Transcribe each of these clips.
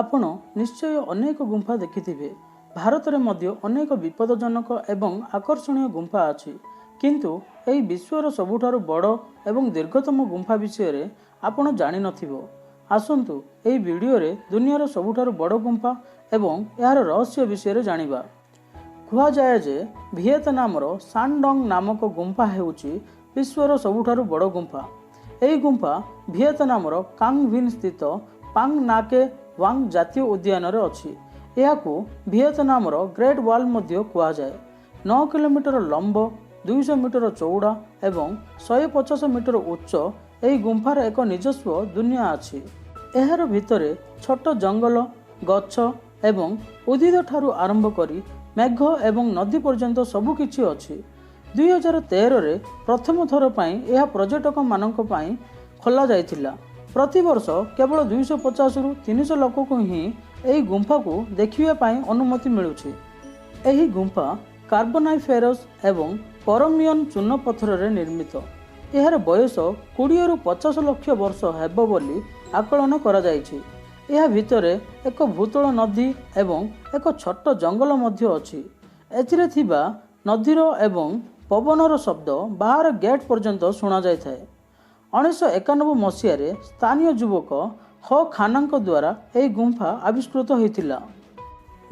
ଆପଣ ନିଶ୍ଚୟ ଅନେକ ଗୁମ୍ଫା ଦେଖିଥିବେ। ଭାରତରେ ମଧ୍ୟ ଅନେକ ବିପଦଜନକ ଏବଂ ଆକର୍ଷଣୀୟ ଗୁମ୍ଫା ଅଛି। କିନ୍ତୁ ଏହି ବିଶ୍ୱର ସବୁଠାରୁ ବଡ଼ ଏବଂ ଦୀର୍ଘତମ ଗୁମ୍ଫା ବିଷୟରେ ଆପଣ ଜାଣିନଥିବ। ଆସନ୍ତୁ, ଏହି ଭିଡ଼ିଓରେ ଦୁନିଆର ସବୁଠାରୁ ବଡ଼ ଗୁମ୍ଫା ଏବଂ ଏହାର ରହସ୍ୟ ବିଷୟରେ ଜାଣିବା। କୁହାଯାଏ ଯେ ଭିଏତନାମର ସାନଡଙ୍ଗ ନାମକ ଗୁମ୍ଫା ହେଉଛି ବିଶ୍ୱର ସବୁଠାରୁ ବଡ଼ ଗୁମ୍ଫା। ଏହି ଗୁମ୍ଫା ଭିଏତନାମର କାଙ୍ଗ ଭିନ୍ ସ୍ଥିତ ପାଙ୍ଗ ନାକେ ୱାଙ୍ଗ ଜାତୀୟ ଉଦ୍ୟାନରେ ଅଛି। ଏହାକୁ ଭିଏତନାମର ଗ୍ରେଟ୍ ୱାଲ୍ ମଧ୍ୟ କୁହାଯାଏ। 9 କିଲୋମିଟର ଲମ୍ବ, 200 ମିଟର ଚଉଡ଼ା ଏବଂ 150 ମିଟର ଉଚ୍ଚ ଏହି ଗୁମ୍ଫାର ଏକ ନିଜସ୍ୱ ଦୁନିଆ ଅଛି। ଏହାର ଭିତରେ ଛୋଟ ଜଙ୍ଗଲ, ଗଛ ଏବଂ ଉଦ୍ଭିଦଠାରୁ ଆରମ୍ଭ କରି ମେଘ ଏବଂ ନଦୀ ପର୍ଯ୍ୟନ୍ତ ସବୁକିଛି ଅଛି। 2013ରେ ପ୍ରଥମ ଥର ପାଇଁ ଏହା ପର୍ଯ୍ୟଟକମାନଙ୍କ ପାଇଁ ଖୋଲାଯାଇଥିଲା। ପ୍ରତିବର୍ଷ କେବଳ 250ରୁ 300 ଲୋକଙ୍କୁ ହିଁ ଏହି ଗୁମ୍ଫାକୁ ଦେଖିବା ପାଇଁ ଅନୁମତି ମିଳୁଛି। ଏହି ଗୁମ୍ଫା କାର୍ବୋନାଇଫେରସ୍ ଏବଂ ପରମିୟନ ଚୂନ ପଥରରେ ନିର୍ମିତ। ଏହାର ବୟସ 20ରୁ 50 ଲକ୍ଷ ବର୍ଷ ହେବ ବୋଲି ଆକଳନ କରାଯାଇଛି। ଏହା ଭିତରେ ଏକ ଭୂତଳ ନଦୀ ଏବଂ ଏକ ଛୋଟ ଜଙ୍ଗଲ ମଧ୍ୟ ଅଛି। ଏଥିରେ ଥିବା ନଦୀର ଏବଂ ପବନର ଶବ୍ଦ ବାହାର ଗେଟ୍ ପର୍ଯ୍ୟନ୍ତ ଶୁଣାଯାଇଥାଏ। 1991 ମସିହାରେ ସ୍ଥାନୀୟ ଯୁବକ ହୋ ଖାନଙ୍କ ଦ୍ୱାରା ଏହି ଗୁମ୍ଫା ଆବିଷ୍କୃତ ହୋଇଥିଲା।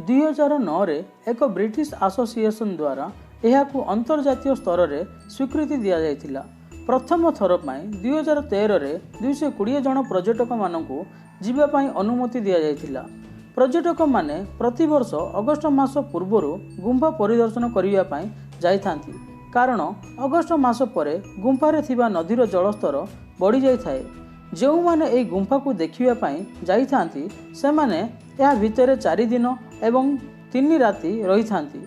2009ରେ ଏକ ବ୍ରିଟିଶ ଆସୋସିଏସନ ଦ୍ୱାରା ଏହାକୁ ଅନ୍ତର୍ଜାତୀୟ ସ୍ତରରେ ସ୍ୱୀକୃତି ଦିଆଯାଇଥିଲା। ପ୍ରଥମ ଥର ପାଇଁ 2013ରେ 220 ଜଣ ପର୍ଯ୍ୟଟକମାନଙ୍କୁ ଯିବା ପାଇଁ ଅନୁମତି ଦିଆଯାଇଥିଲା। ପର୍ଯ୍ୟଟକମାନେ ପ୍ରତିବର୍ଷ ଅଗଷ୍ଟ ମାସ ପୂର୍ବରୁ ଗୁମ୍ଫା ପରିଦର୍ଶନ କରିବା ପାଇଁ ଯାଇଥାନ୍ତି, କାରଣ ଅଗଷ୍ଟ ମାସ ପରେ ଗୁମ୍ଫାରେ ଥିବା ନଦୀର ଜଳସ୍ତର ବଢ଼ିଯାଇଥାଏ। ଯେଉଁମାନେ ଏହି ଗୁମ୍ଫାକୁ ଦେଖିବା ପାଇଁ ଯାଇଥାନ୍ତି, ସେମାନେ ଏହା ଭିତରେ 4 ଦିନ ଏବଂ 3 ରାତି ରହିଥାନ୍ତି।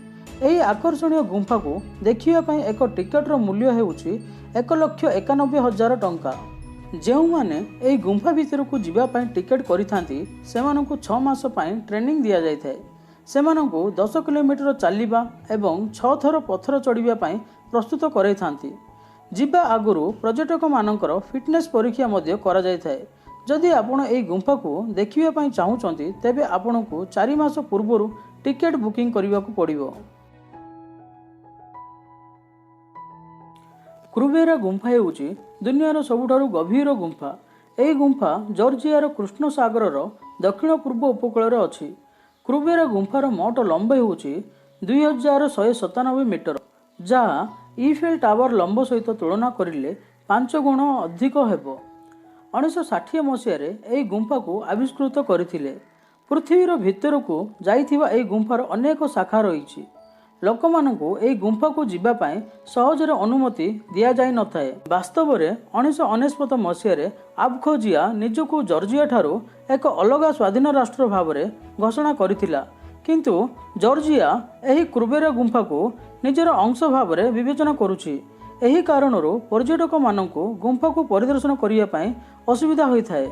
ଏହି ଆକର୍ଷଣୀୟ ଗୁମ୍ଫାକୁ ଦେଖିବା ପାଇଁ ଏକ ଟିକେଟର ମୂଲ୍ୟ ହେଉଛି 1,91,000 ଟଙ୍କା। ଯେଉଁମାନେ ଏହି ଗୁମ୍ଫା ଭିତରକୁ ଯିବା ପାଇଁ ଟିକେଟ କରିଥାନ୍ତି, ସେମାନଙ୍କୁ 6 ମାସ ପାଇଁ ଟ୍ରେନିଂ ଦିଆଯାଇଥାଏ। ସେମାନଙ୍କୁ 10 କିଲୋମିଟର ଚାଲିବା ଏବଂ ଛଅ ଥର ପଥର ଚଢ଼ିବା ପାଇଁ ପ୍ରସ୍ତୁତ କରାଇଥାନ୍ତି। ଯିବା ଆଗରୁ ପର୍ଯ୍ୟଟକମାନଙ୍କର ଫିଟନେସ୍ ପରୀକ୍ଷା ମଧ୍ୟ କରାଯାଇଥାଏ। ଯଦି ଆପଣ ଏହି ଗୁମ୍ଫାକୁ ଦେଖିବା ପାଇଁ ଚାହୁଁଛନ୍ତି, ତେବେ ଆପଣଙ୍କୁ 4 ମାସ ପୂର୍ବରୁ ଟିକେଟ ବୁକିଂ କରିବାକୁ ପଡ଼ିବ। କ୍ରୁବେରା ଗୁମ୍ଫା ହେଉଛି ଦୁନିଆର ସବୁଠାରୁ ଗଭୀର ଗୁମ୍ଫା। ଏହି ଗୁମ୍ଫା ଜର୍ଜିଆର କୃଷ୍ଣ ସାଗରର ଦକ୍ଷିଣ ପୂର୍ବ ଉପକୂଳରେ ଅଛି। କ୍ରୁବେରା ଗୁମ୍ଫାର ମୋଟ ଲମ୍ବ ହେଉଛି 2197 ମିଟର, ଯାହା ଇଫେଲ୍ ଟାୱାର ଲମ୍ବ ସହିତ ତୁଳନା କରିଲେ 5 ଗୁଣ ଅଧିକ ହେବ। 1960 ମସିହାରେ ଏହି ଗୁମ୍ଫାକୁ ଆବିଷ୍କୃତ କରିଥିଲେ। ପୃଥିବୀର ଭିତରକୁ ଯାଇଥିବା ଏହି ଗୁମ୍ଫାର ଅନେକ ଶାଖା ରହିଛି। ଲୋକମାନଙ୍କୁ ଏହି ଗୁମ୍ଫାକୁ ଯିବା ପାଇଁ ସହଜରେ ଅନୁମତି ଦିଆଯାଇନଥାଏ। ବାସ୍ତବରେ 1999 ମସିହାରେ ଆବଖଜିଆ ନିଜକୁ ଜର୍ଜିଆ ଠାରୁ ଏକ ଅଲଗା ସ୍ୱାଧୀନ ରାଷ୍ଟ୍ର ଭାବରେ ଘୋଷଣା କରିଥିଲା। କିନ୍ତୁ ଜର୍ଜିଆ ଏହି କ୍ରୁବେରା ଗୁମ୍ଫାକୁ ନିଜର ଅଂଶ ଭାବରେ ବିବେଚନା କରୁଛି। ଏହି କାରଣରୁ ପର୍ଯ୍ୟଟକମାନଙ୍କୁ ଗୁମ୍ଫାକୁ ପରିଦର୍ଶନ କରିବା ପାଇଁ ଅସୁବିଧା ହୋଇଥାଏ।